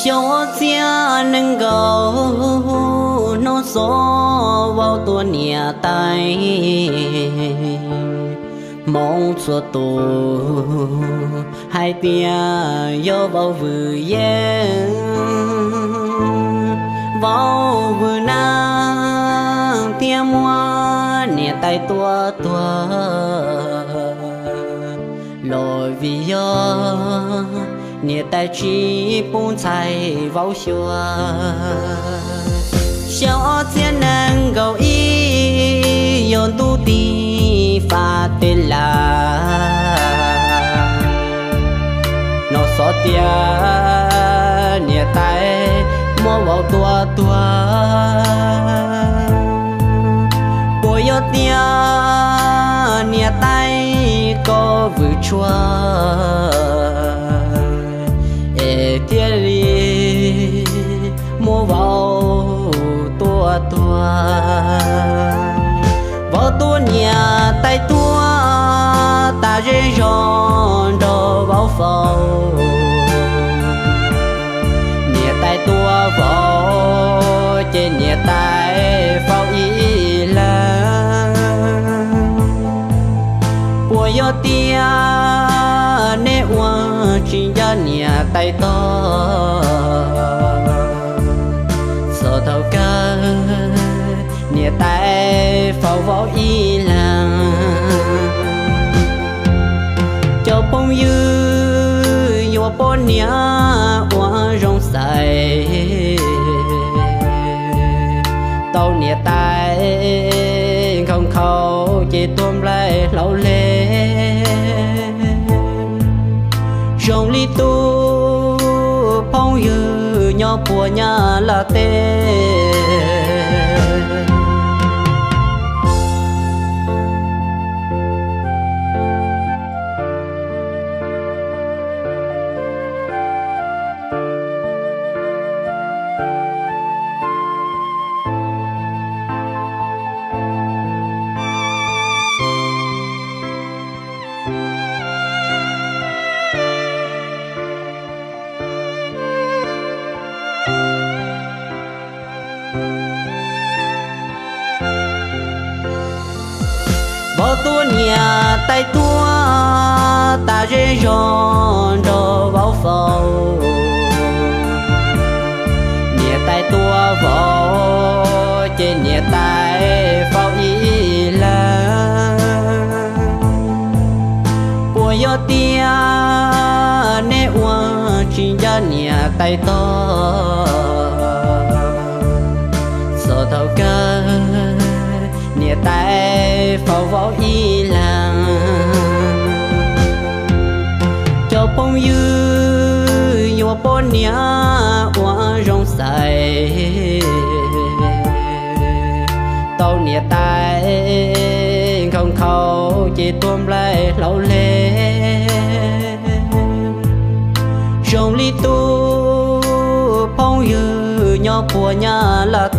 Xyoo ob txhiab nees nkaum hnub xov vauv tua niam tais. Hmoob txhua tus hais tias yog vauv vwm yeeb, vauv vwm neej thiaj muab niam tais tua tuag. Los vim yog niam tais tsis pub ntxhais vauv xyuas. Xyoo ob txhiab nees nkaum ib yog ntuj tig fas tes las, hnov xov tias niam tais muab vauv tua tuag. Puas yog tias niam tais koj vwm tshua es thiaj li muab vauv tua tuag? Vauv tua niam tais tuag tas zej zog nrog vauv faus. Niam tais tua vauv ces niam tais faus ib leeg. Puas yog tias neb ua tsis ncaj niam tais tog? Txog thaum kawg niam tais faus vauv ib leeg. Cov phooj ywg yuav poj niam ua zoo xaiv, tau niam tais nkhaus nkhaus ces tuag nplaig hlau le. Zoo li tus phooj ywg nyob puag Nyab Laj teb. Vauv tua niam tais tuag tas zej zog nrog vauv faus. Niam tais tua vauv ces niam tais faus ib leeg. Puas yog tias neb ua tsis ncaj niam tais tog? Txog thaum kawg niam tais faus vauv ib leeg. Cov phooj ywg yuav poj niam ua zoo xaiv, tau niam tais nkhaus nkhaus ces tuag nplaig hlau le. Zoo li tus phooj ywg nyob puag Nyab Laj